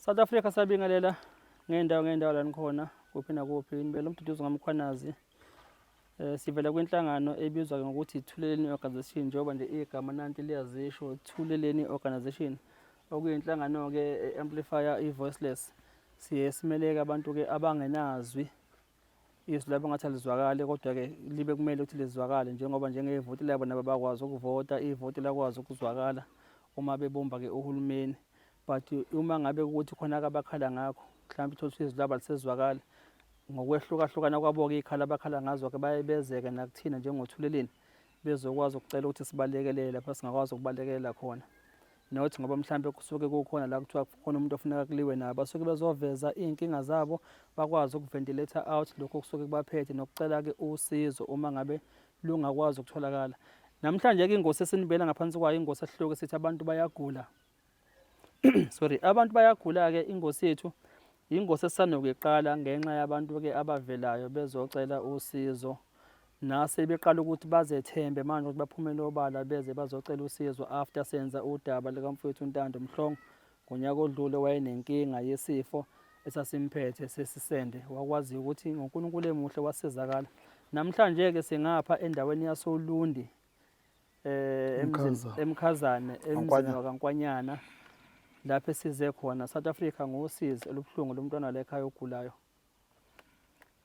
South Africa sabingelela ngey'ndawo ngey'ndawo la nikhona kuphi nakuphi nibela uMduduzi ngaMkhwanazi. Sivela kwinhlangano ebizwa ngokuthi Thuleleni Organization njengoba nje igama nanti liyazisho Thuleleni Organization okuyinhlangano-ke e-amplifier i-voiceless. Siye simeleke abantu-ke abangenazwi izwi labo ngathi alizwakali kodwa-ke libe kumele ukuthi lizwakale njengoba njengevoti labo nabo bakwazi ukuvota ivoti lakwazi ukuzwakala uma bebumba-ke uhulumeni but uma ngabe ukuthi khona abakhala ngakho mhlawumbe uthole ukuthi izwi labo alisezwakali ngokwehlukahlukana kwabo-ke iy'khala abakhala ngazo-ke baye bezeke nakuthina njengothuleleni bezokwazi ukucela ukuthi sibalekelele lapho singakwazi ukubalekelela khona not ngoba mhlampe kusuke kukhona la kuthiwa kukhona umuntu ofuneka kuliwe naye basuke bezoveza iy'nkinga zabo bakwazi ukuventilate out lokho kusuke kubaphethe nokucela-ke usizo uma ngabe lungakwazi ukutholakala namhlanje-ke ingosi esinibela ngaphansi kwayo ingosi esihluke sithi abantu bayagula sorry abantu bayagula-ke ingosi yethu yingosi esisanokuyiqala ngenxa yabantu-ke abavelayo bezocela usizo nase beqala ukuthi bazethembe manje ukuthi baphumele obala beze bazocela usizo after senza udaba likamfowethu uNtando Mhlongo ngonyaka odlule wayenenkinga yesifo esasimphethe sesisende wakwazi ukuthi ngoNkulunkulu emuhle wasizakala namhlanje-ke singapha endaweni yasoLundi eh emzini eMkhazane emzini wakaNkwanyana lapho esize khona South Africa ngosizi olubuhlungu lomntwana la ekhaya ogulayo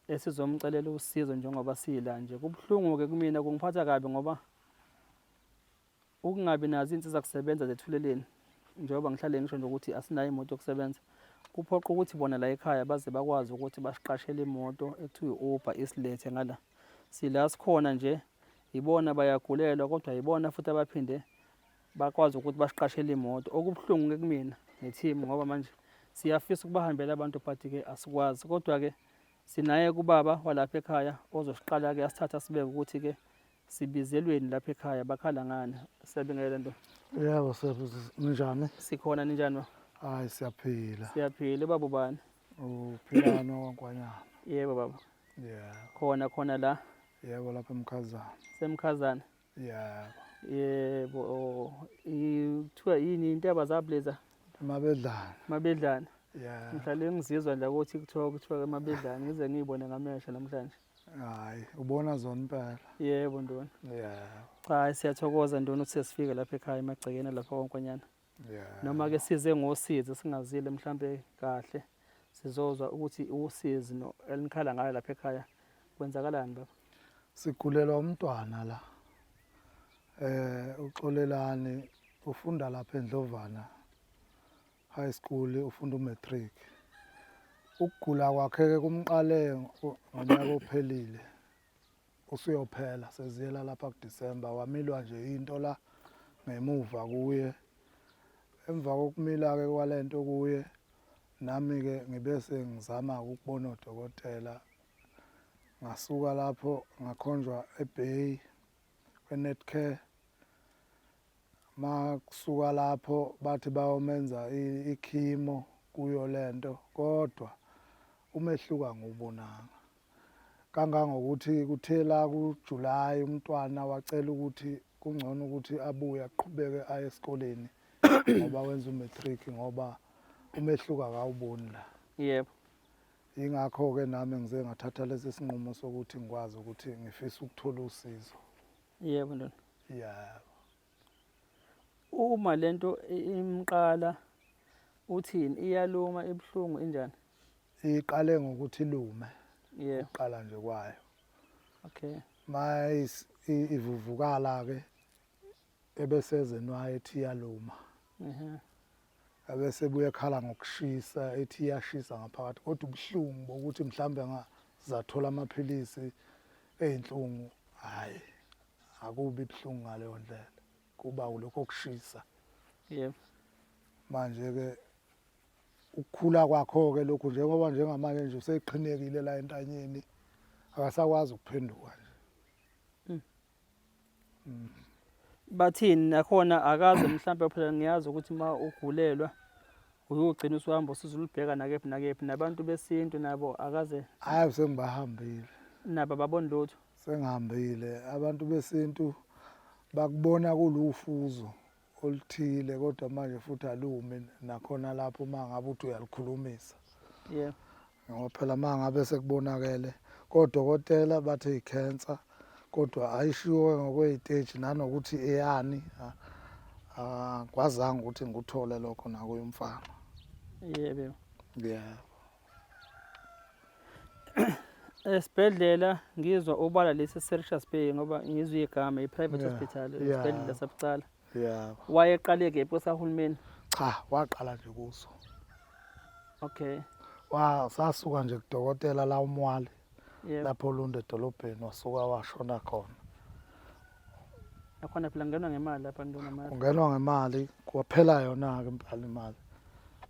esizomcelela usizo njengoba sila nje kubuhlungu-ke kumina kungiphatha kabi ngoba ukungabi nazo iy'nsiza kusebenza zethuleleni njengoba ngihlale ngisho nje ukuthi asinayo imoto yokusebenza kuphoqa ukuthi bona la ekhaya baze bakwazi ukuthi basiqashele imoto ekuthiwa i-Uber isilethe ngala sila sikhona nje yibona bayagulelwa kodwa yibona futhi abaphinde bakwazi ukuthi basiqashele imoto okubuhlungu-ke kumina ne-team ngoba manje siyafisa ukubahambela abantu but-ke asikwazi kodwa-ke sinaye kubaba walapha ekhaya ozosiqala-ke asithathe asibeke ukuthi-ke sibizelweni lapha ekhaya bakhala ngani siyabingelela nto yebo ninjani sikhona ninjani ba hayi siyaphila siyaphila ubaba ubani uphilani wakwankwanyana yebo baba yebo khona khona la yebo lapha emkhazana semkhazana yebo yebo oh, kuthiwa yini intaba zableza mabedlana mabedlana yebo ngihlale ngizizwa nje ukuthi kuthiwa emabedlana ngize ngiyibone ngamehlo namhlanje hayi ubona zona impela yebo ndona yebo cha siyathokoza ndona ukuthi sesifike lapha ekhaya emagcekeni lapha kwaNkonyana yebo noma ke size ngosizi singazile mhlambe kahle sizozwa ukuthi usizi no elinikhala ngayo lapha ekhaya kwenzakalani baba sigulelwa umntwana la uXolelani ufunda lapha eNdlovana High School ufunda umatric ukugula kwakhe ke kumqale ngonyaka ophelile usuyophela seziyela lapha kuDecember wamilwa nje into la ngemuva kuye emva kokumila ke kwalento kuye nami ke ngibe sengizama ukubona odokotela ngasuka lapho ngakhonjwa eBay kweNetcare makusuka lapho bathi bayomenza ikhimo kuyo lento kodwa umehluko angiwubonanga kangangokuthi kuthe la kuJuly umntwana wacela ukuthi kungcono ukuthi abuye aqhubeke aye esikoleni ngoba wenza umatric ngoba umehluko akawuboni la yebo ingakho-ke nami ngize ngathatha lesi sinqumo sokuthi ngikwazi ukuthi ngifisa ukuthola usizo yebo ndona yebo uma lento imqala uthini iyaluma ibuhlungu injani iqale ngokuthi ilume yebo uqala nje kwayo okay mayis ivuvukala ke ebesezenwayo ethi iyaluma ehe ebese buye khala ngokushisa ethi iyashisa ngaphakathi kodwa ubuhlungu bokuthi mhlambe ngazathola amaphilisi ezinhlungu hayi akubi buhlungu ngaleyo ndlela kuba lokho kushisa yebo manje ke ukukhula kwakho ke lokhu njengoba njengamanje nje useqhinekile la entanyeni akasakwazi ukuphenduka nje Bathini nakhona akaze mhlampe phela ngiyazi ukuthi uma ugulelwa uyogcina usuhamba usuzulubheka nakephi nakephi nabantu besintu nabo akaze hayi sengibahambile nabo ababoni lutho sengihambile abantu besintu bakubona kulufuzo oluthile kodwa manje futhi alumi nakhona lapho uma ngabe uthi uyalukhulumisa. Yeah. Ngoba phela uma ngabe sekubonakele kodokotela bathe i-cancer kodwa ayishiwo ngokwey'teji nanokuthi eyani angikwazanga ukuthi ngikuthole lokho nakuye umfana. Yebo. Yeah. Esibhedlela ngizwa ubala lesi Sercius Bay ngoba ngizwe igama i-private hospital isibhedlela sabucala. Yeah. Wayeqale kephi kwesahulumeni? Cha, waqala nje kuso. Okay. Wa sasuka nje kudokotela la umwali. Yebo. Lapho Olundi edolobheni wasuka washona khona. Nakhona phela ngenwa ngemali lapha nto ngemali. Kungenwa ngemali kwaphela yona-ke impela imali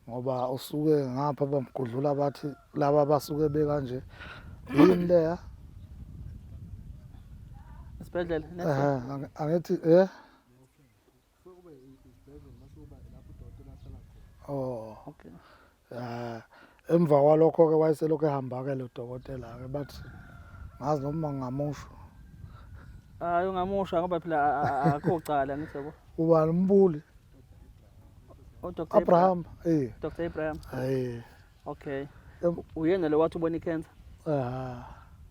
ngoba usuke ngapha bamgudlula bathi laba basuke bekanje yini leya Esibhedlela. Ehhe, angithi eh Oh. Okay. Eh emva kwalokho ke wayeselokhu ehamba ke lo dokotela ke bathi ngazi noma ngingamusho. Hayi ungamusho ngoba phela akho cala ngithi yabo. Ubani umbuli? UDr Abraham, eh. Dr Abraham. Eh. Okay. Uyena lo wathi ubona icancer? Ah.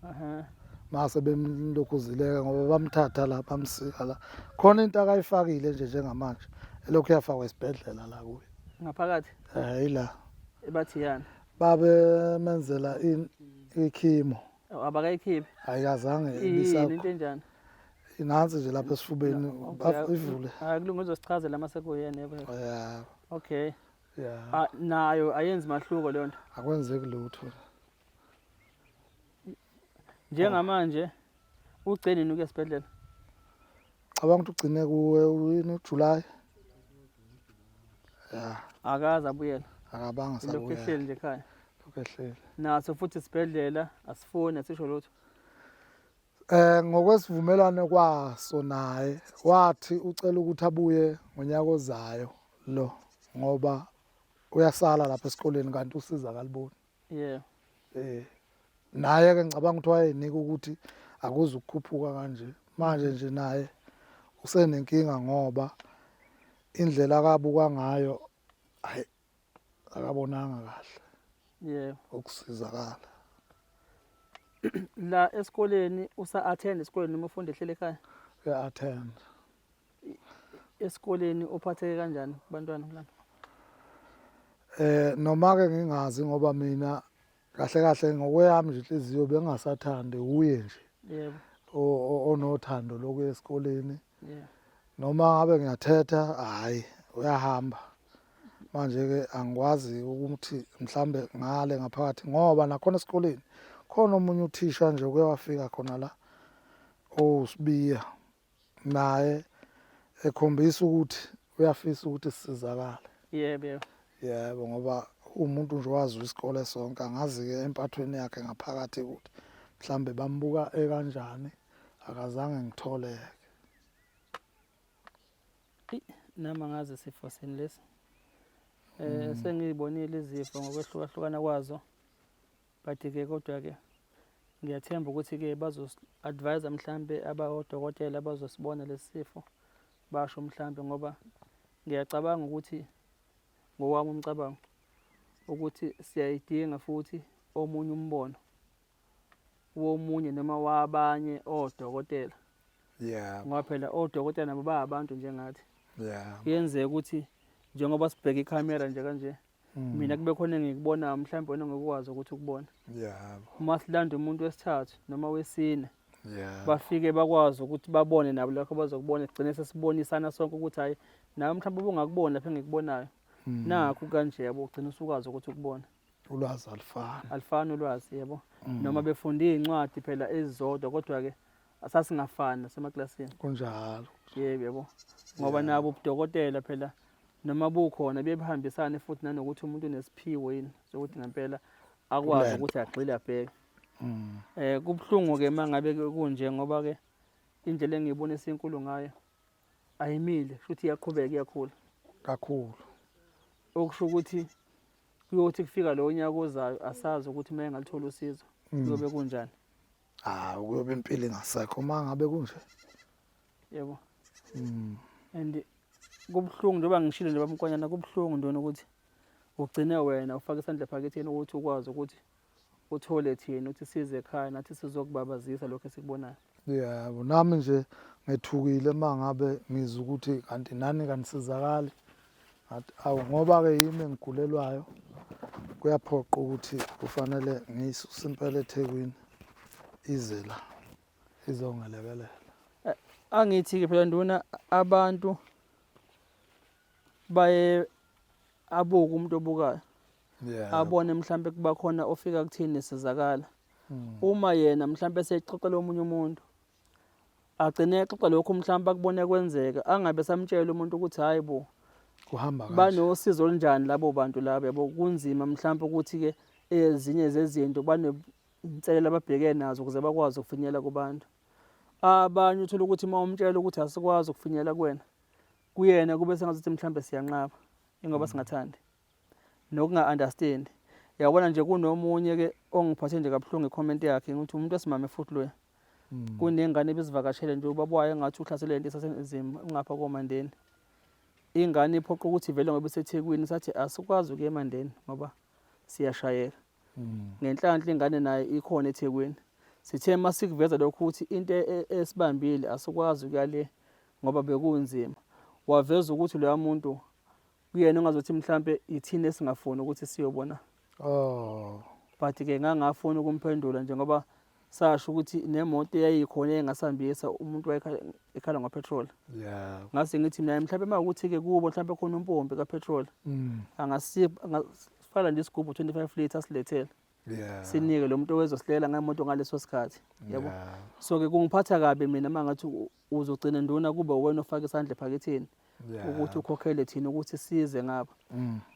Aha. Mase bemlokhuzileka ngoba bamthatha la bamsika la. Khona into akayifakile nje njengamanje. Elokhu yafakwa esibhedlela la kuye. Ngaphakathi? Eh ila. Bathi yani? Babemenzela ikhimo. Abakayikhiphi. Ayikazange ibisakho. Into enjani? Nansi nje lapha esifubeni ivule. Hayi kulungu uzosichazela mase kuyena yebo. Yeah. Okay. Yeah. Ah, nayo ayenzi mahluko leyo nto. Akwenzeki lutho. Njengamanje ugcine nini ukuya esibhedlela? Cabanga ukuthi ugcine kuwe yini uJuly. Yeah. Akaze abuyela. Akabanga Lokhu sabuyela. ehleli nje ekhaya. Lokhu ehleli. Naso futhi isibhedlela asifuni asisho lutho. Eh ngokwesivumelwano kwaso naye wathi ucela ukuthi abuye ngonyaka ozayo lo ngoba uyasala lapha esikoleni kanti usiza akaliboni. Yeah. Eh naye ke ngicabanga ukuthi wayenika ukuthi akuze ukukhuphuka kanje. Manje nje naye usenenkinga ngoba indlela akabuka ngayo hayi akabonanga kahle. Yebo. Ukusizakala. La esikoleni usa attend esikoleni noma ufunda ehlele ekhaya? Uya attend. Esikoleni uphatheke kanjani kubantwana mlana? Eh noma ke ngingazi ngoba mina kahle kahle ngokweyami nje inhliziyo bengingasathandi uye nje. Yebo. Onothando lokuya esikoleni. Yeah. Noma ngabe ngiyathetha hayi uyahamba. Manje ke angikwazi ukuthi mhlambe ngale ngaphakathi ngoba nakhona esikoleni khona omunye uthisha nje uke wafika khona la owusibiya naye ekhombisa ukuthi uyafisa ukuthi sisizakale. Yebo yebo. Yebo ngoba umuntu nje wazi isikole sonke angazi-ke empathweni yakhe ngaphakathi ukuthi mhlambe bambuka ekanjani akazange ngitholeke. Nami angazi isifo sini lesi. Eh sengiyibonile izifo ngokwehlukahlukana kwazo. But ke kodwa ke ngiyathemba ukuthi ke bazos-advise mhlambe abodokotela abazosibona lesi sifo basho mhlambe ngoba ngiyacabanga ukuthi ngowami umcabango ukuthi siyayidinga futhi omunye umbono womunye noma wabanye odokotela. Yeah. Ngoba phela odokotela nabo bayabantu njengathi. Yeah. Kuyenzeka ukuthi njengoba sibheka ikhamera nje kanje mina kube khona engikubonayo mhlawumbe wena ngokwazi ukuthi ukubona. Yebo. Uma silanda umuntu wesithathu noma wesine Yebo. bafike bakwazi ukuthi babone nabo lokho abazokubona sigcine sesibonisana sonke ukuthi hayi nawe mhlawumbe ubungakuboni lapho engikubonayo. Nakhu kanje yabo ugcina usukwazi ukuthi ukubone. Ulwazi alifani. Alifani ulwazi yebo. Noma befunde iy'ncwadi phela ezizodwa kodwa ke asasingafani nasemaklasini. Kunjalo. Yebo yebo. Ngoba nabo ubudokotela phela noma bukhona bebehambisane futhi nanokuthi umuntu unesiphiwo yini sokuthi ngempela akwazi Kulento. ukuthi agxile abheke. Eh kubuhlungu ke mangabe kunje ngoba ke indlela engiyibona isinkulu ngayo ayimile futhi iyaqhubeka iyakhula. Kakhulu. Okusho ukuthi kuyothi kufika lo nyaka ozayo asazi ukuthi uma engaluthola usizo kuyobe kunjani. Ah kuyobe impilo ingasekho uma ngabe kunje. Yebo. And Kubuhlungu njengoba ngishilo nje babamkwanyana kubuhlungu ndona ukuthi ugcine wena ufake isandla ephaketheni ukuthi ukwazi ukuthi uthole thina ukuthi size ekhaya nathi sizokubabazisa lokho esikubonayo. Yebo, nami nje ngethukile uma ngabe ngizwa ukuthi kanti nani kanisizakali. Ngathi awu ngoba-ke yimi engigulelwayo kuyaphoqa ukuthi kufanele ngiyisuse impela eThekwini ize la izongelekelela. Eh, angithi-ke phela nduna abantu baye abuke umuntu obukayo yeah. abone mhlampe kuba khona ofika kuthini sizakala Uma yena mhlampe esexoxela omunye umuntu agcine exoxa lokhu mhlampe akubone kwenzeka angabe samtshela umuntu ukuthi hayi bo kuhamba kanje banosizo olunjani labo bantu labo yabo kunzima mhlampe ukuthi-ke ezinye zezinto banenselelo ababhekene nazo ukuze bakwazi ukufinyelela kubantu abanye uthole ukuthi uma umtshela ukuthi asikwazi ukufinyelela kuwena kuyena kube sengazuthi mhlampe siyanqaba ingoba singathandi nokunga-understand yabona nje kunomunye ke ongiphathe nje kabuhlungu i-comment yakhe ngithi umuntu wesimame futhi loya kunengane ebizivakashele nje ubaba wayo engathi uhlaselwe into esasenzima ungapha komandeni ingane iphoqa ukuthi vele ngoba iseThekwini sathi asikwazi ukuya emandeni ngoba siyashayeka ngenhlanhla ingane nayo ikhona eThekwini sithe masikuveza lokho ukuthi into esibambile asikwazi ukuya le ngoba bekunzima waveza ukuthi loya muntu kuyena ongazothi mhlampe ithina esingafuni ukuthi siyobona Oh. But ke ngangafuni ukumphendula nje ngoba sasho ukuthi nemoto eyayikhona engasambisa umuntu wayekhala ngopetrol. Yeah. Ngase ngithi mina mhlampe uma ukuthi ke kubo mhlampe khona umpompi kapetrol. Angasifaka nje isigubhu 25 litre asilethele. Yeah. Sinike lo muntu owezosilela ngemoto ngaleso sikhathi. Yabo. Yeah. So ke kungiphatha kabi mina mangathi uzogcina nduna kube uwena ofaka isandla ephaketheni. Yeah. Ukuthi ukhokhele thina ukuthi size ngapha.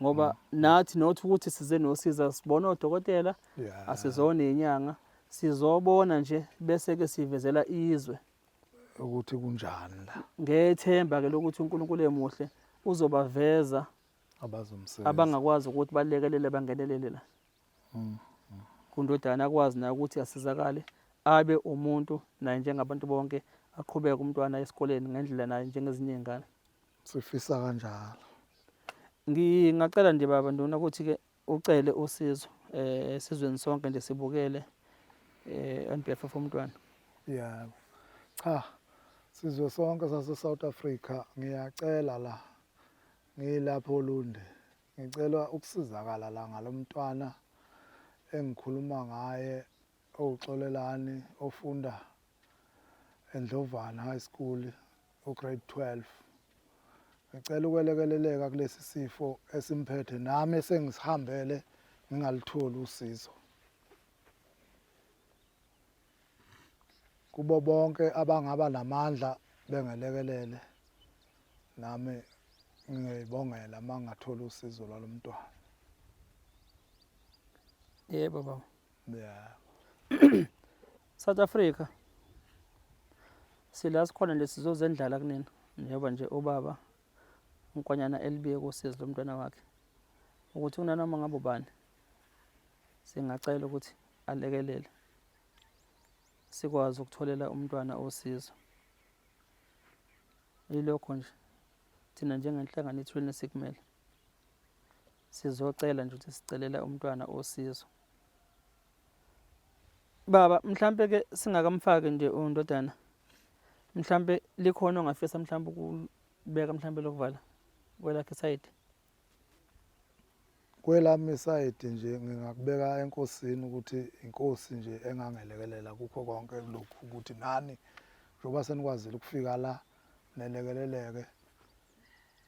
Ngoba nathi not ukuthi size nosiza sibona odokotela asizona inyanga sizobona nje bese ke sivezela izwe ukuthi kunjani la. Ngethemba ke lokuthi uNkulunkulu emuhle uzobaveza abazomsiza abangakwazi ukuthi balekelele bangenelele la. Kundodana akwazi naye ukuthi asizakale abe umuntu naye njengabantu bonke aqhubeke umntwana esikoleni ngendlela naye njengezinye izingane. Sifisa kanjalo. Ngingacela nje baba Nduna ukuthi ke ucele usizo eh esizweni sonke nje sibukele eh on behalf of umntwana. Yebo. Cha sizwe sonke sase South Africa ngiyacela la ngilapho Olundi ngicela ukusizakala la ngalomntwana engikhuluma ngaye owuXolelani ofunda eNdlovana High School ugrade 12. Ngicela ukwelekeleleka kulesi sifo esimphethe nami esengisihambele ngingalitholi usizo. Kubo bonke abangaba namandla bengelekelele nami ngiyayibongela uma ngingathola usizo lwalo mntwana. Yebo baba. Yeah. South Africa sila sikhona nje sizozendlala kunina njengoba nje ubaba uNkwanyana elibike usizi lomntwana wakhe ukuthi unanoma ngabe ubani singacela ukuthi alekelele sikwazi ukutholela umntwana usizo. Yilokho nje thina njengenhlangano ithuleni sikumele sizocela nje ukuthi sicelela umntwana usizo. Baba mhlampe ke singakamfaki nje undodana mhlampe likhona ongafisa mhlampe ukubeka mhlampe lokuvala kwelakhe isayidi. Kwelami isayidi nje ngingakubeka enkosini ukuthi inkosi nje engangelekelela kukho konke lokhu ukuthi nani njengoba senikwazile ukufika la nelekeleleke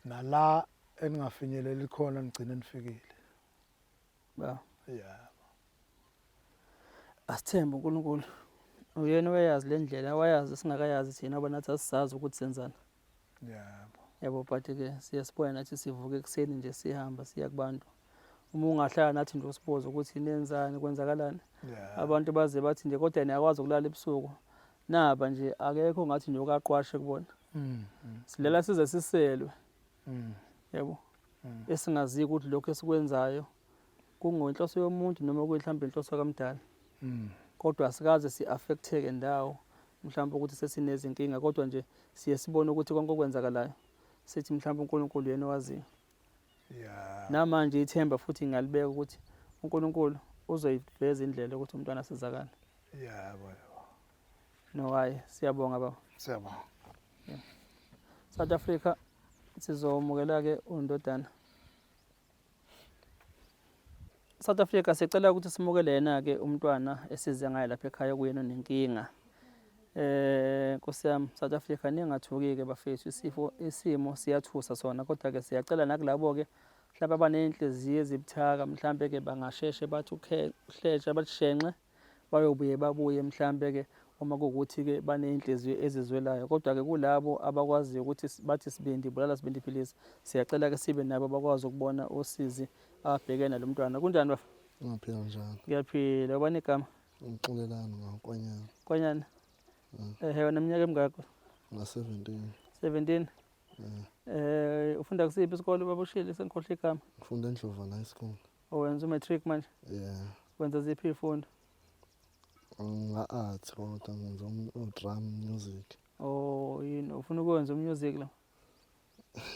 nala eningafinyeleli khona nigcine nifikile. Ba. Yebo. Asithembe uNkulunkulu. Uyena owayazi le ndlela, wayazi singakayazi thina ngoba nathi asisazi ukuthi senzani. Yebo. Yabo but ke siye sibone nathi sivuka ekuseni nje sihamba siya kubantu. Uma ungahlala nathi nje usibuze ukuthi nenzani kwenzakalani. Yeah. Abantu baze bathi nje kodwa niyakwazi ukulala ebusuku. Naba nje akekho ngathi nje okaqwashe kubona. Silela size siselwe. Yabo. Esingaziyo ukuthi lokho esikwenzayo kungenhloso yomuntu noma kuyinhlambe inhloso kamdala. Kodwa asikaze si-affecteke ndawo mhlawumbe ukuthi sesinezinkinga kodwa nje siye sibone ukuthi konke okwenzakalayo Sithi mhlawumbe uNkulunkulu yena owaziyo. Yeah. Namanje ithemba futhi ngingalibeka ukuthi uNkulunkulu uzoyiveza indlela ukuthi umntwana asizakale. Yebo, yebo. No hayi siyabonga baba. Siyabonga. Yeah. South Africa sizomukela ke undodana. South Africa sicela ukuthi simukele yena ke umntwana esize ngaye lapha ekhaya kuyena onenkinga. Eh Nkosi yami South Africa ningathuki ke bafethu isifo isimo siyathusa sona kodwa ke siyacela nakulabo ke mhlawumbe abanenhliziyo ezibuthaka mhlambe ke bangasheshe bathi uhletsha bathi shenxe bayobuye babuye mhlambe ke uma kuwukuthi ke baney'nhliziyo ezizwelayo kodwa ke kulabo abakwaziyo ukuthi bathi sibindi bulala sibindi philisa siyacela ke sibe nabo bakwazi ukubona usizi ababhekene nalo mntwana kunjani bafa Ngiyaphila njalo. Ngiyaphila ubani igama Ngixolelani ngakwanyana. Kwanyana Ehe wena iminyaka emingako Nga 17. 17 Eh ufunda kusiphi isikole baba ushile sengikhohlwe igama Ngifunda eNdlovana High School. Owenza umatric manje Yeah. Wenza ziphi izifundo? Nga art kodwa ngenza u-drum music. Oh yini ufuna ukwenza umusic la?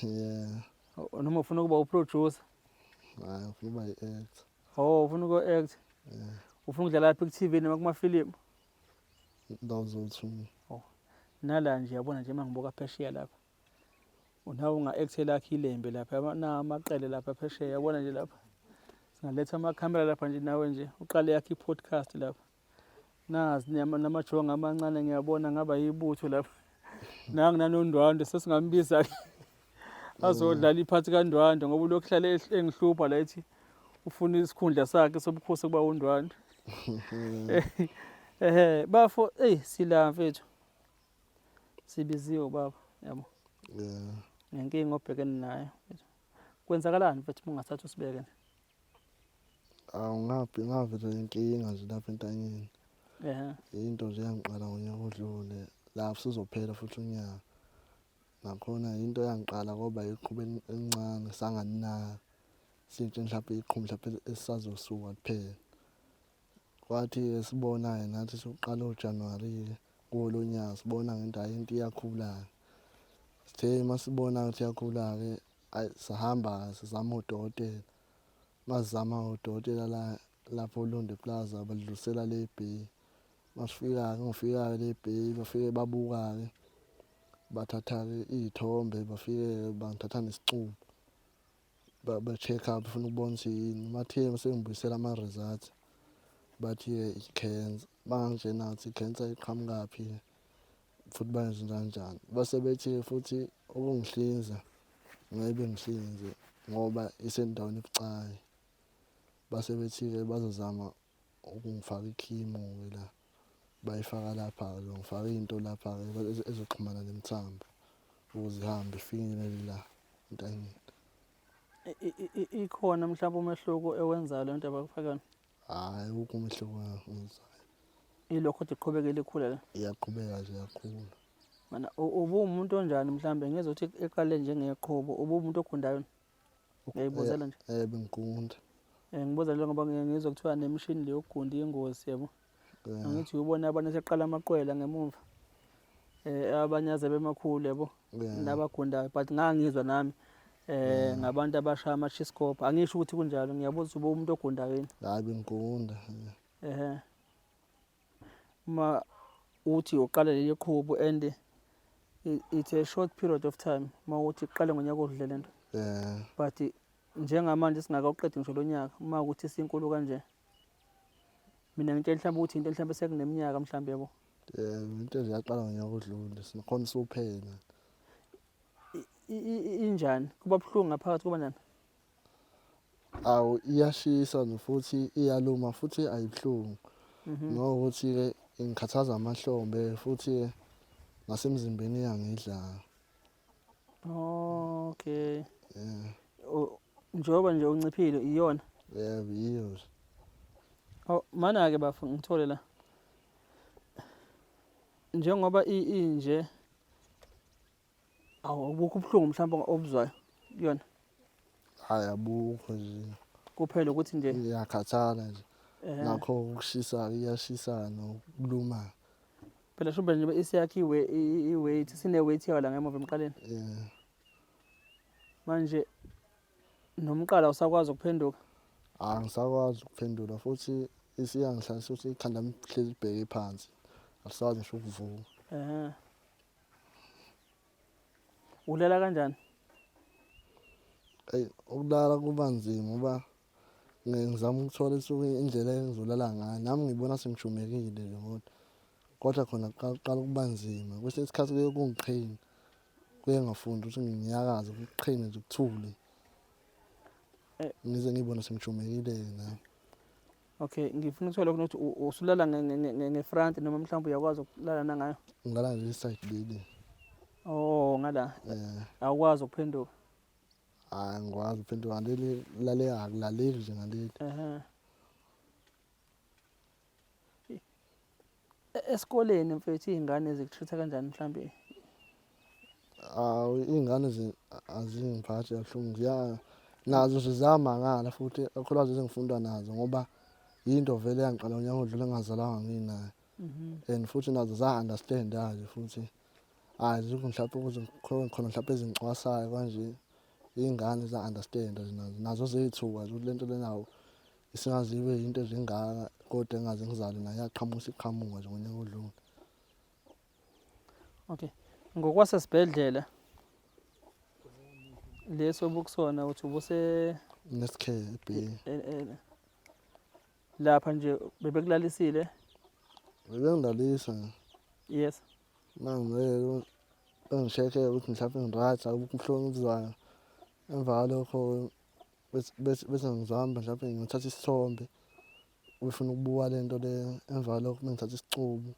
Yeah. Noma ufuna ukuba uproducer? Hayi ufuna ukuba i-actor. Oh ufuna uku-act? Yeah. Ufuna ukudlala lapha ku-TV noma kumafilimu? Ndawo zowu-two. Oh. Nala nje yabona nje uma ngibuka phesheya lapha. Nawe unga-act lakho ilembe lapha na amaqele lapha phesheya yabona nje lapha. Singaletha amakhamera lapha nje nawe nje uqale yakho i-podcast lapha. Nazi namajongo amancane ngiyabona ngaba yibutho lapha. Nangu nanoNdwandwe sesingambiza ke azodlala iphathi kaNdwandwe ngoba ulokhu hlale engihlupha la ethi ufuna isikhundla sakhe sobukhosi kuba uNdwandwe. Ehe bafo eyi sila mfethu. Sibiziwe baba yabo. Yeah. Ngenkinga obhekene nayo. Kwenzakalani mfethu uma ungathatha usibeke nje? Awu ngaphi ngavele inkinga nje lapha entanyeni. Ehhe. Into nje yangiqala ngonyaka odlule lapho sizophela futhi unyaka. Nakhona into yangiqala ngoba iqhuba elincane sangalinaka. Sintshe mhlawumbe iqhubu mhlawumbe esisazosuka kuphela. Kwathi-ke sibona-ke nathi sokuqala oJanuwari-ke kuwo lo nyaka sibona ngento hhayi into iyakhula-ke. Sithe uma sibona ukuthi iyakhula-ke ayi sahamba sizama odokotela. Masizama odokotela la lapho Olundi Plaza badlulisela le eBay. Masifika-ke ngifika-ke le eBay bafike babuka-ke bathatha-ke iy'thombe bafike bangithatha nesicubu. Ba-check-a befuna ukubona ukuthi yini. Bathe sebengibuyisela ama-results bathi-ke i-cancer. Bangangitshena ukuthi i-cancer iqhamukaphi futhi bayenze kanjani. Base bethi-ke futhi ukungihlinza ngeke bengihlinze ngoba isendaweni ebucayi. Base bethi-ke bazozama ukungifaka i-chemo-ke la bayifaka lapha-ke ngifake into lapha-ke ezoxhumana nemithambo ukuze ihambe ifinyelele la entanyeni. Ikhona mhlawumbe umehluko ewenzayo le nto abakufaka yona? Hhayi awukho umehluko engiwenzayo. Ilokhu kodwa iqhubekile ikhula le? Iyaqhubeka nje iyakhula. Mana ubuwumuntu onjani mhlawumbe ngizwe ukuthi iqale njengeqhubu ubuwumuntu ogundayo? Ngiyayibuzela nje. Eh bengigunda. Eh ngibuza le ngoba ngizwe kuthiwa nemishini le yokugunda iyingozi yabo. Angithi ubona abantu seqala amaqwela ngemumva. Eh abanye aze bemakhulu yabo. Nabagundayo but ngangizwa nami eh ngabantu abashaya ama chiscope angisho ukuthi kunjalo ngiyabuza uba umuntu ogundayo yini. Hayi bengigunda. Ehhe. Uma uthi uqala leli qhubu and it's a short period of time uma uthi iqale ngonyaka odlule lento. Yeah. But njengamanje singakawuqedi ngisho lo nyaka uma ukuthi isinkulu kanje. Mina ngitshela mhlawumbe ukuthi into mhlawumbe sekuneminyaka mhlawumbe yabo. Yeah, into nje yaqala ngonyaka odlule sinakhona usuphela. Injani? Kuba buhlungu ngaphakathi kuba njani? Awu iyashisa nje futhi iyaluma futhi ayibuhlungu. Nokuthi-ke ingikhathaza amahlombe futhi nasemzimbeni iyangidla. Okay. Yeah. Njengoba nje unciphile iyona. Yebo yiyo nje. Oh mana-ke bafo ngithole la. Njengoba inje awu abukho ubuhlungu mhlawumbe obuzwayo kuyona. Hhayi abukho nje. Kuphela ukuthi nje Iyakhathala nje. Nakho ukushisa iyashisa nokuluma. Phela shube nje isiyakhe i-weight sine-weight yayo la ngemuva emqaleni. Yeah. Manje nomqala usakwazi ukuphenduka? Angisakwazi ukuphendula futhi isiyangihlalisa ukuthi ikhanda lami lihlezi libheke phansi. Alisakwazi ngisho ukuvuka. Ehhe. Ulala kanjani? Eyi ukulala kuba nzima ngoba ngizama ukuthola isuke indlela engizolala ngayo. Nami ngibona sengijumekile nje kodwa kodwa khona kuqala ukuba nzima. Kwesinye isikhathi kuye kungiqhine. Kuye ngafundi ukuthi nginyakaze kuqhine nje kuthule. Eh. Ngize ngibone sengijumekile-ke nami. Okay, ngifuna ukuthola lokho ukuthi usulala nge-front noma mhlawumbe uyakwazi ukulala nangayo? Ngilala ngaleli side leli. Oh, ngala. Eh. Awukwazi ukuphenduka. Hayi ngikwazi ukuphenduka ngaleli laleka akulaleki nje ngaleli. Ehhe. Esikoleni mfethu iy'ngane zikutreat-a kanjani mhlambe? Awu iy'ngane azingiphathi kabuhlungu ziya nazo nje ziyamangala futhi kakhulukazi ezengifunda nazo ngoba yinto vele yangiqala ngonyaka odlule ngingazalwanga nginayo. And futhi nazo za-understand-a-ke futhi azikho mhlawumpe ukuze khona mhlawumpe ezingicwasayo kanje iy'ngane za-understand-a nje nazo nazo ziyethuka nje ukuthi lento lena isingaze ibe yinto nje engaka kodwa engaze ngizalwe nayo yaqhamuka isiqhamuka nje ngonyaka odlule. Okay. Ngokwasesibhedlela leso obukusona uthi ubuse Nestcare B. Lapha nje bebekulalisile? Bebengilalisa. Yes. Mangilele bengishekhe ukuthi mhlawumbe ngi-right akukho ubuhlungu obuzwayo. Emva kwalokho bese ngizohamba mhlawumbe ngiyothatha isithombe befuna ukubuka le nto le emva kwalokho bengithatha isicubu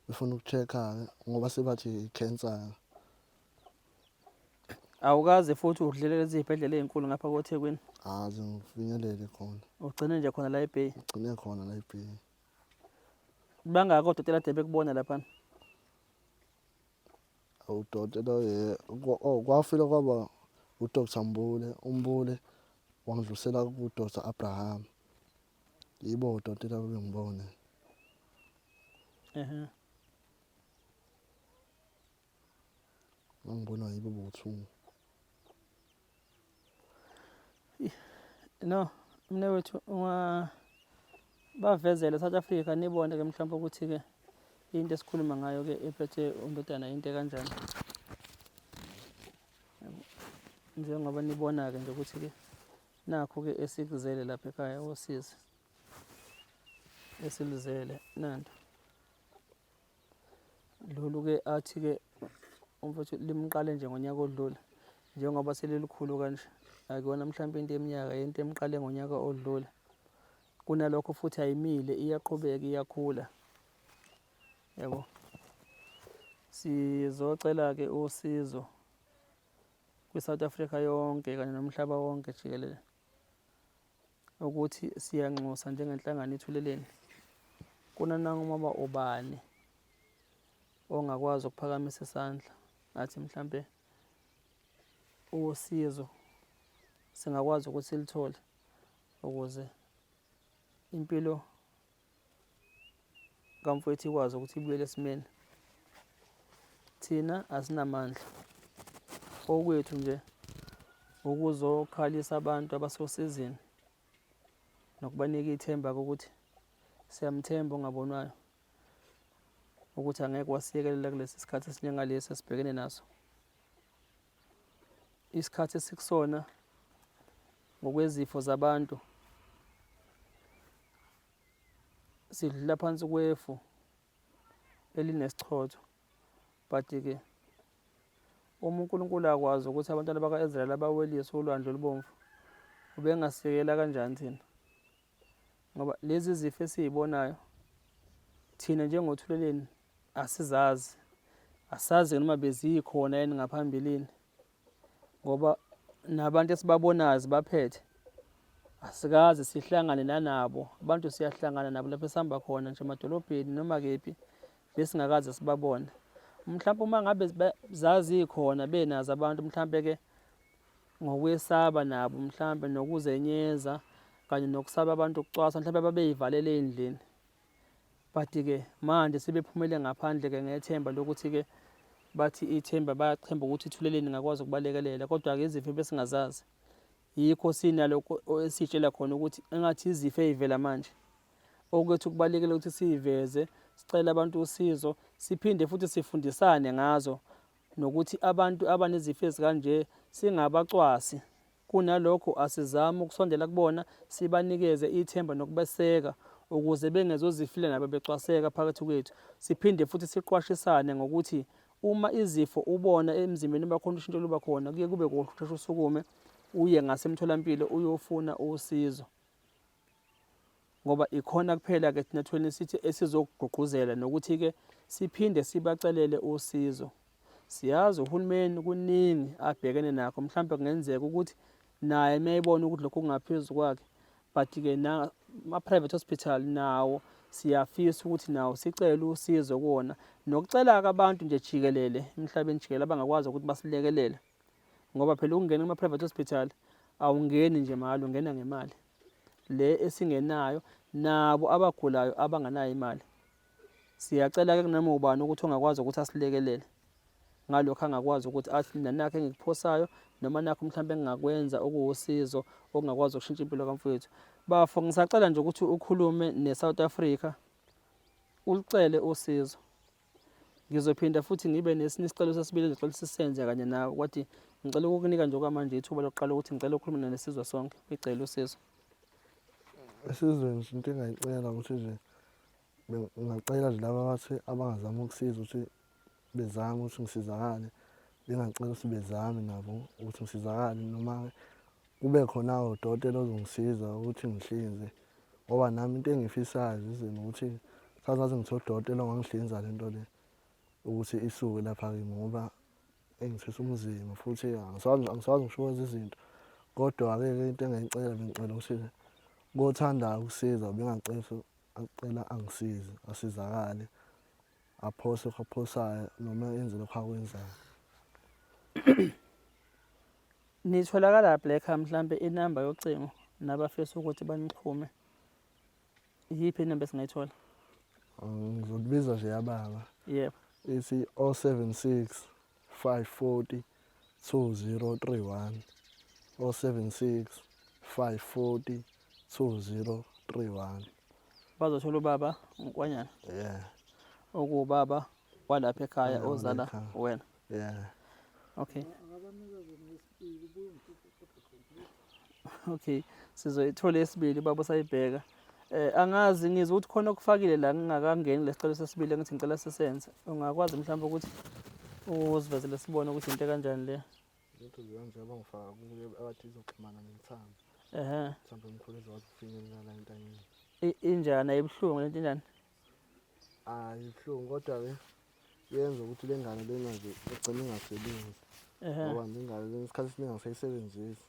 befuna uku-check-a-ke ngoba sebathi i-cancer. Awukaze futhi udlulele lezi zibhedlela ezinkulu ngapha koThekwini? Aze ngifinyelele khona. Ugcine nje khona la eBay? Ngigcine khona la eBay. Bangaki odokotela ade bekubona laphana? Udokotela oh kwafika kwaba uDr Mbule, uMbule wangidlulisela kuDr Abraham. Yibo odokotela ababengibona. Ehhe. Ngangibonwa yibo bowu-two. No, mnewethu unga bavezele South Africa nibone ke mhlawumbe ukuthi ke into esikhuluma ngayo ke ephethe undodana into kanjani. Njengoba nibona ke nje ukuthi ke nakho ke esikuzele lapha ekhaya osizi. Esiluzele nanto. Lolu-ke athi-ke umfowethu limqale nje ngonyaka odlule njengoba selilikhulu kanje akuyona mhlawumpe into yeminyaka into emqale ngonyaka odlule kunalokho futhi ayimile iyaqhubeka iyakhula yabo sizocela-ke usizo kwi-South Africa yonke kanye nomhlaba wonke jikelele ukuthi siyanxusa njengenhlangano iThuleleni kunanoma ubani ongakwazi ukuphakamisa isandla athi mhlampe usizo singakwazi ukuthi silithole ukuze impilo kamfowethu ikwazi ukuthi ibuyele esimeni. Thina asinamandla, okwethu nje ukuzokhalisa abantu abasosizini nokubanika ithemba ukuthi siyamthemba ongabonwayo ukuthi angeke wasiyekelela kulesi sikhathi esinjengalesi esibhekene naso. Isikhathi esikusona ngokwezifo zabantu sidlula phansi kwefu elinesichotho but-ke uma uNkulunkulu akwazi ukuthi abantwana baka-Israyeli abawelise ulwandle olubomvu ubengasikela kanjani thina ngoba lezi zifo esizibonayo thina njengothuleleni asizazi asazi noma bezikhona yini ngaphambilini ngoba nabantu esibabonayo zibaphethe asikaze sihlangane nanabo abantu siyahlangana nabo lapho esihamba khona nje emadolobheni noma kephi besingakaze sibabone mhlawumbe uma ngabe zazikhona benazo abantu mhlawumbe ke ngokwesaba nabo mhlawumbe nokuzenyeza kanye nokusaba abantu ukucwasa mhlawumbe babeyivalele ey'ndlini but-ke manje sebephumele ngaphandle-ke ngethemba lokuthi-ke Bathi ithemba bayathemba ukuthi ithuleleni ingakwazi ukubalekelela kodwa-ke izifo ebesingazazi. Yikho sinalokho esitshela khona ukuthi engathi izifo ey'vela manje. Okwethu kubalulekile ukuthi siyiveze, sicele abantu usizo, siphinde futhi sifundisane ngazo nokuthi abantu abanezifo ezikanje singabacwasi. Kunalokho asizame ukusondela kubona sibanikeze ithemba nokubeseka ukuze bengezozifila nabo becwaseka phakathi kwethu. Siphinde futhi siqwashisane ngokuthi uma izifo ubona emzimbeni bakhona ushintsho luba khona kuye kube kuhle usheshe usukume uye ngasemtholampilo uyofuna usizo. Ngoba ikhona kuphela ke thina Thweni sithi esizokugqugquzela nokuthi-ke siphinde sibacelele usizo. Siyazi uhulumeni kuningi abhekene nakho, mhlawumbe kungenzeka ukuthi naye uma ebona ukuthi lokhu kungaphezu kwakhe, but-ke ama-private hospital nawo siyafisa ukuthi nawo sicele usizo kuwona. Nokucela-ke abantu nje jikelele emhlabeni jikelele abangakwazi ukuthi basilekelele, ngoba phela ukungena kuma-private hospital awungeni nje mahhala, ungena ngemali le esingenayo nabo abagulayo abanganayo imali. Siyacela-ke kunoma ubani ukuthi ongakwazi ukuthi asilekelele ngalokho angakwazi ukuthi athi mina nakho engikuphosayo noma nakho mhlawumbe engingakwenza okuwusizo okungakwazi ukushintsha impilo kamfowethu. Bafo ngisacela nje ukuthi ukhulume ne-South Africa ulucele usizo. Ngizophinda futhi ngibe nesinye isicelo sesibili engicela sisenze kanye nawe kwathi ngicela ukukunika nje okwamanje ithuba lokuqala ukuthi ngicela ukukhuluma nesizwe sonke uyicele usizo. Esizweni into engayicela ukuthi nje ngingacela nje laba abathi abangazama ukusiza ukuthi bezame ukuthi ngisizakale, bengacela ukuthi bezame nabo ukuthi ngisizakale noma kube khona udokotela ozongisiza ukuthi ngihlinze ngoba nami into engiyifisayo zizini ukuthi sazaze ngithole udokotela ongangihlinza le nto le ukuthi isuke lapha kimi ngoba engithwesa umzimba futhi angisakwazi angisakwazi ngisho ukwenza izinto kodwa-ke ke into engayicela bengicela ukuthi kothandayo ukusiza bengacela acela angisize asizakale aphose lokhu akuphosayo noma enze lokhu akwenzayo. Nitholakala Black mhlambe inamba yocingo nabafisa ukuthi banixhume. Iyiphi inamba esingayithola? Ngizokubiza nje yababa. Yebo. Ithi 076 540 2031. 076 540 2031. Bazothola ubaba uNkwanyana. Yeah. Okuwubaba walapha ekhaya ozala wena. Yeah. Okay. Okay, sizoyithola esibili baba usayibheka. Eh angazi ngizwe ukuthi khona okufakile la ngingakangeni lesicelo sesibili engithi ngicela sisenze. Ungakwazi mhlawumbe ukuthi uzivezele sibone ukuthi into kanjani le. Lento nje abangifaka kuyo abathi izoxhumana nemthambo. Ehhe. Mthambo omkhulu ezokwazi ukufinyelela la entanyeni. Injani ayibuhlungu lento injani? Ayibuhlungu kodwa-ke yenza ukuthi le ngane lena nje igcine ingasebenzi. Ngoba le ngane lena isikhathi esiningi angisayisebenzisi.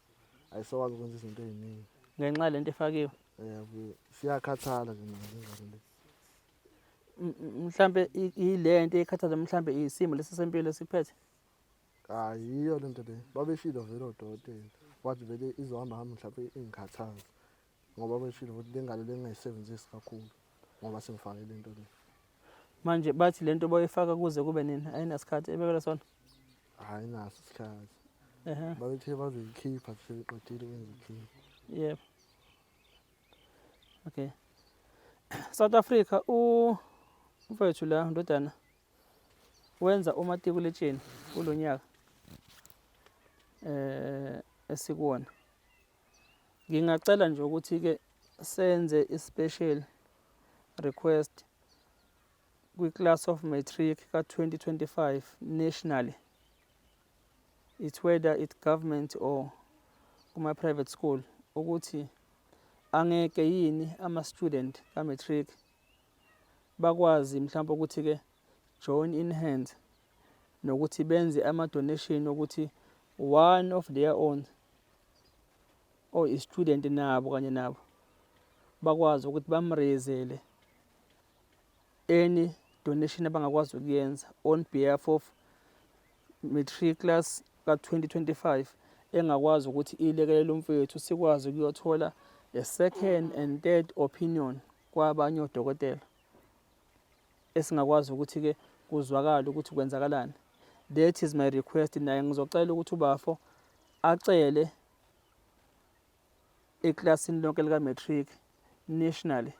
Ayisakwazi ukwenza izinto ey'ningi. Ngenxa yalento efakiwe? Yebo, siyakhathala nje nayo le ngane le. Mhlampe ile nto ekhathaza mhlampe isimo lesi sempilo esikuphethe? Hayi yiyo le nto le. Babeshilo vele odokotela. Wathi vele izohamba hamba mhlampe ingikhathaze. Ngoba beshilo ukuthi le ngane le ngingayisebenzisi kakhulu ngoba sengifake le nto le. Manje bathi le nto boyifaka kuze kube nini? Ayinasikhathi ebekelwe sona? Hayi naso isikhathi. Ehhe. Babethe bazoyikhipha sebeqedile ukwenza ikhipha. Yebo. Okay. South Africa u mfowethu la ndodana wenza umatikuletsheni kulonyaka eh esikuwona. Ngingacela nje ukuthi-ke senze i-special request kwi-class of matric ka-2025 nationally. It's whether it government or kuma-private school ukuthi angeke yini ama-student ka-matric bakwazi mhlawumbe ukuthi-ke join in hands nokuthi benze ama-donation ukuthi one of their own or i-student nabo kanye nabo bakwazi ukuthi bamrezele any donation abangakwazi ukuyenza on behalf of matric class ka-2025 engakwazi ukuthi ilekelele umfowethu sikwazi ukuyothola a second and third opinion kwabanye odokotela esingakwazi ukuthi-ke kuzwakale ukuthi kwenzakalani. That is my request. Naye ngizocela ukuthi ubafo acele eklasini lonke lika-matric nationally.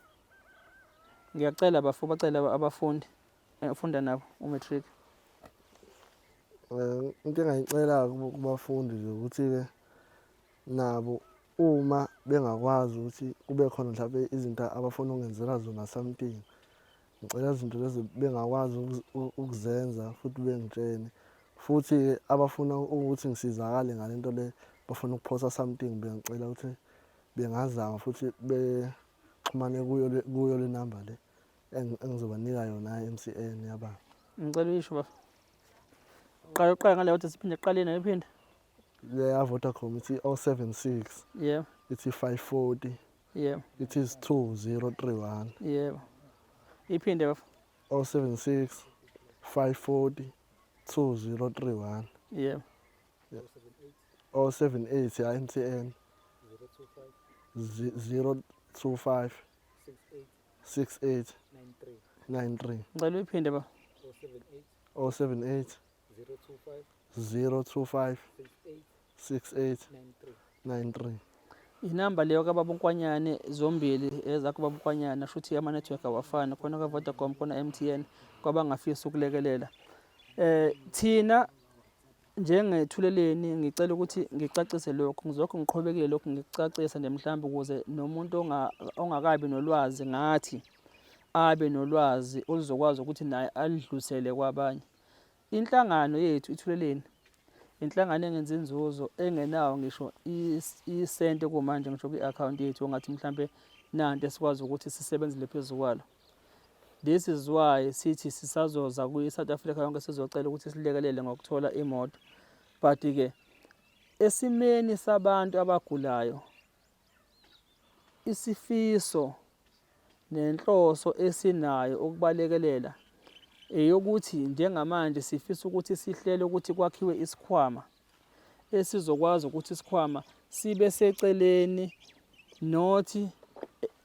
Ngiyacela bafo, bacela abafundi ufunda nabo u-matric. Into engayicela kubafundi nje ukuthi-ke nabo uma bengakwazi ukuthi kube khona mhlawumbe izinto abafuna ukungenzela zona something, ngicela izinto lezi bengakwazi ukuzenza futhi bengitshene. Futhi abafuna ukuthi ngisizakale ngale nto le, bafuna ukuphosa something, bengicela ukuthi bengazama futhi bexhumane kuyo le namba le engizobanika yona i-M_C_N yababa. Ngicela uyisho baba. Qala uqala ngale kodwa siphinde kuqaleni ayiphinde. Le ya Vodacom ithi 076. Yebo. Ithi 540. Yebo. Ithi 2031. Yebo. Iphinde bafo. 076 540 2031. Yebo. 078 ya MTN. 025 025 68 93. Ngicela uyiphinde baba. 078 025 68 93. Inamba leyo kababa uNkwanyane zombili ezakho baba uNkwanyane, shuthi ama network awafani, khona ka Vodacom khona MTN kwabangafisa ukulekelela. Thina njengethuleleni ngicela ukuthi ngicacise lokhu, ngizokho ngiqhubekile lokhu ngikucacisa nje mhlawumbe ukuze nomuntu ongakabi nolwazi ngathi abe nolwazi oluzokwazi ukuthi naye alidlulisele kwabanye. Inhlangano yethu iThuleleni inhlangano engenzi inzuzo, engenawo ngisho isente kumanje ngisho kwi-akhawunti yethu ongathi mhlampe nanti esikwazi ukuthi sisebenzele phezu kwalo. This is why sithi sisazoza kwi-South Africa yonke sizocela ukuthi silekelele ngokuthola imoto. But-ke esimeni sabantu abagulayo, isifiso nenhloso esinayo ukubalekelela eyokuthi njengamanje sifisa ukuthi sihlele ukuthi kwakhiwe isikhwama esizokwazi ukuthi isikhwama sibe seceleni, not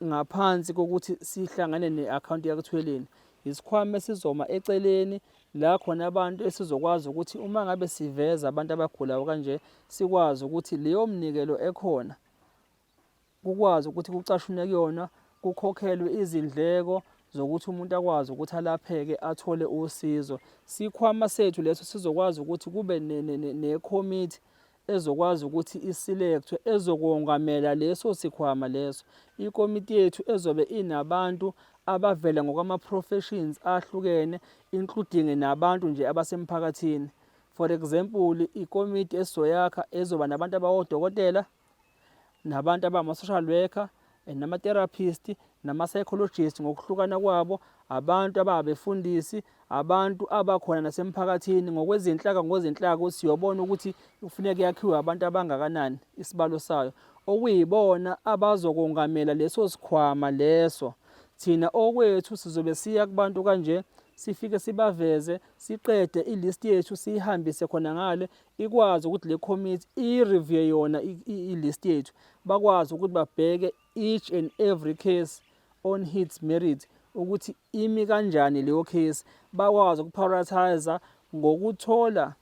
ngaphansi kokuthi sihlangane ne-akhawunti yakuThweleni. Isikhwama esizoma eceleni la khona abantu esizokwazi ukuthi uma ngabe siveza abantu abagulayo kanje sikwazi ukuthi leyo mnikelo ekhona kukwazi ukuthi kucashunwe kuyona, kukhokhelwe izindleko zokuthi umuntu akwazi ukuthi alapheke athole usizo. Sikhwama sethu leso sizokwazi ukuthi kube nekomiti ezokwazi ukuthi isilekthwe ezokongamela leso sikhwama leso. Ikomiti yethu ezobe inabantu abavela ngokwama-professions ahlukene, including nabantu nje abasemphakathini. For example, ikomiti esizoyakha ezoba nabantu abawodokotela, nabantu abama-social worker, nama-therapist, nama-psychologist ngokuhlukana kwabo, abantu ababefundisi, abantu abakhona nasemphakathini ngokwezinhlaka ngokwezinhlaka ukuthi siyobona ukuthi kufuneka yakhiwe abantu abangakanani isibalo sayo, okuyibona abazokongamela leso sikhwama leso. Thina okwethu sizobe siya kubantu kanje, sifike sibaveze, siqede i-list yethu siyihambise khona ngale, ikwazi ukuthi le committee i-review yona i-list yethu, bakwazi ukuthi babheke each and every case on its merit ukuthi imi kanjani leyo case, bakwazi ukuprioritize ngokuthola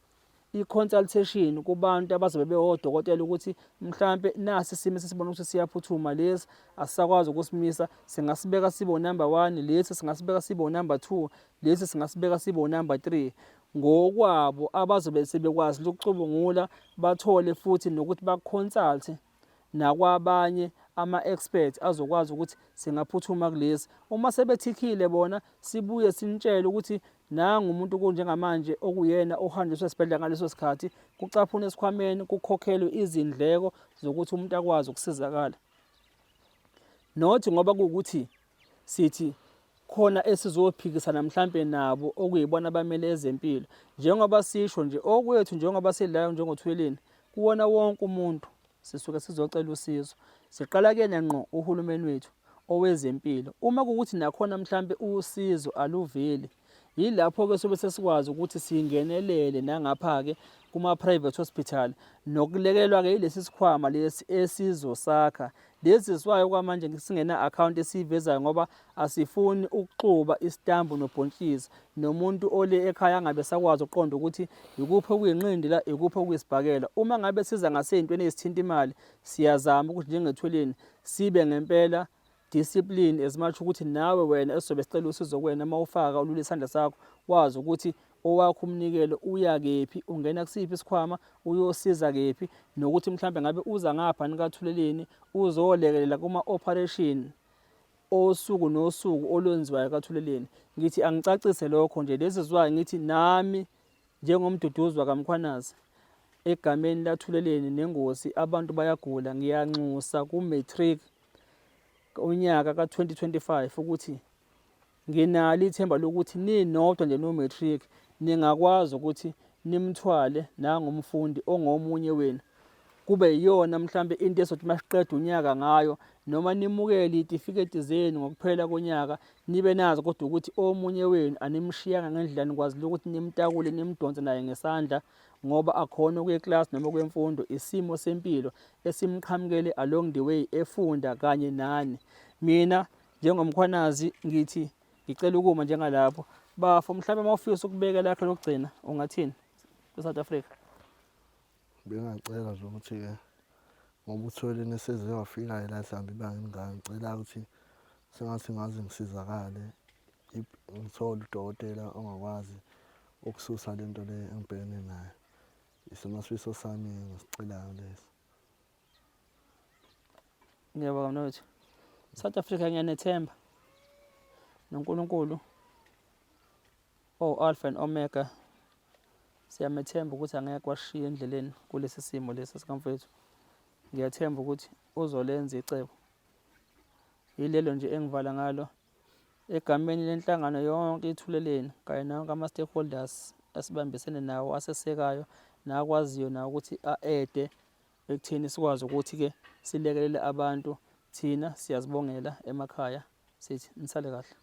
i-consultation kubantu abazobe bewodokotela ukuthi mhlampe nasi isimo esisibona ukuthi siyaphuthuma, lesi asisakwazi ukusimisa, singasibeka sibe unumber 1, lesi singasibeka sibe unumber 2, lesi singasibeka sibe unumber 3. Ngokwabo abazobe sebekwazi ukucubungula bathole futhi nokuthi baconsulte nakwabanye ama-experts azokwazi ukuthi singaphuthuma kulesi. Uma sebethikhile bona sibuye sinitshele ukuthi nangu umuntu kunjengamanje okuyena ohanjiswa esibhedlela ngaleso sikhathi, kucaphunwe esikhwameni kukhokhelwe izindleko zokuthi umuntu akwazi ukusizakala. Not ngoba kuwukuthi sithi khona esizophikisana mhlampe nabo okuyibona abamele ezempilo, njengoba sisho nje okwethu njengoba sidlayo njengoThweleni kuwona wonke umuntu sisuke sizocela usizo. Siqala kuyena ngqo uhulumeni wethu owezempilo. Uma kuwukuthi nakhona mhlampe usizo aluveli, yilapho-ke sobe sesikwazi ukuthi singenelele nangapha-ke kuma-private hospital nokulekelelwa-ke yilesi sikhwama lesi esizosakha. Lesi siwayo kwamanje singena-akhawunti esiyivezayo ngoba asifuni ukuxuba isitambu nobhontshisi nomuntu ole ekhaya angabe esakwazi ukuqonda ukuthi ikuphi okuyinqindi la ikuphi okuyisibhakela. Uma ngabe siza ngasey'ntweni ezithinta imali siyazama ukuthi njengethuleni sibe ngempela discipline as much ukuthi nawe wena esizobe sicela usizo kuwena uma ufaka ulula isandla sakho wazi ukuthi owakho umnikelo uya kephi ungena kusiphi isikhwama uyosiza kephi nokuthi mhlambe ngabe uza ngapha nikathuleleni uzolekelela kuma-operation osuku nosuku olwenziwayo kathuleleni ngithi angicacise lokho nje lezi zwayo ngithi nami njengomduduzi wakamkhwanazi egameni lathuleleni nengosi abantu bayagula ngiyanxusa ku-matric unyaka ka-2025 ukuthi nginalo ithemba lokuthi ninodwa nje no-matric ningakwazi ukuthi nimthwale nangumfundi ongomunye wenu kube yiyona mhlambe into esothi masiqeda unyaka ngayo noma nimukele iy'tifiketi zenu ngokuphela konyaka nibe nazo kodwa ukuthi omunye wenu animshiyanga ngendlela nikwazile ukuthi nimtakule nimdonse naye ngesandla ngoba akhona okuye class noma kwemfundo isimo sempilo esimqhamukele along the way efunda kanye nani mina njengomkhwanazi ngithi ngicela ukuma njengalapho bafo mhlawumbe uma ufisa ukubeka lakho lokugcina ungathini kwi-South Africa Bengingacela nje ukuthi-ke ngoba uthwele neseze wafika la mhlawumbe ibanga elingaka ngicela ukuthi sengathi ngaze ngisizakale ngithole udokotela ongakwazi ukususa le nto le engibhekene nayo. Isona sifiso sami engisicelayo leso. Ngiyabonga mnowethu. South Africa ngiyanethemba. NoNkulunkulu oh Alpha and Omega siyamethemba ukuthi angeke washiya endleleni kulesi simo lesi sikamfowethu. Ngiyathemba ukuthi uzolenza icebo. Yilelo nje engivala ngalo egameni lenhlangano yonke iThuleleni kanye nawonke ama-stakeholders esibambisene nawo asesekayo nakwaziyo nawo ukuthi a-ede ekutheni sikwazi ukuthi-ke silekelele abantu. Thina siyazibongela emakhaya sithi nisale kahle.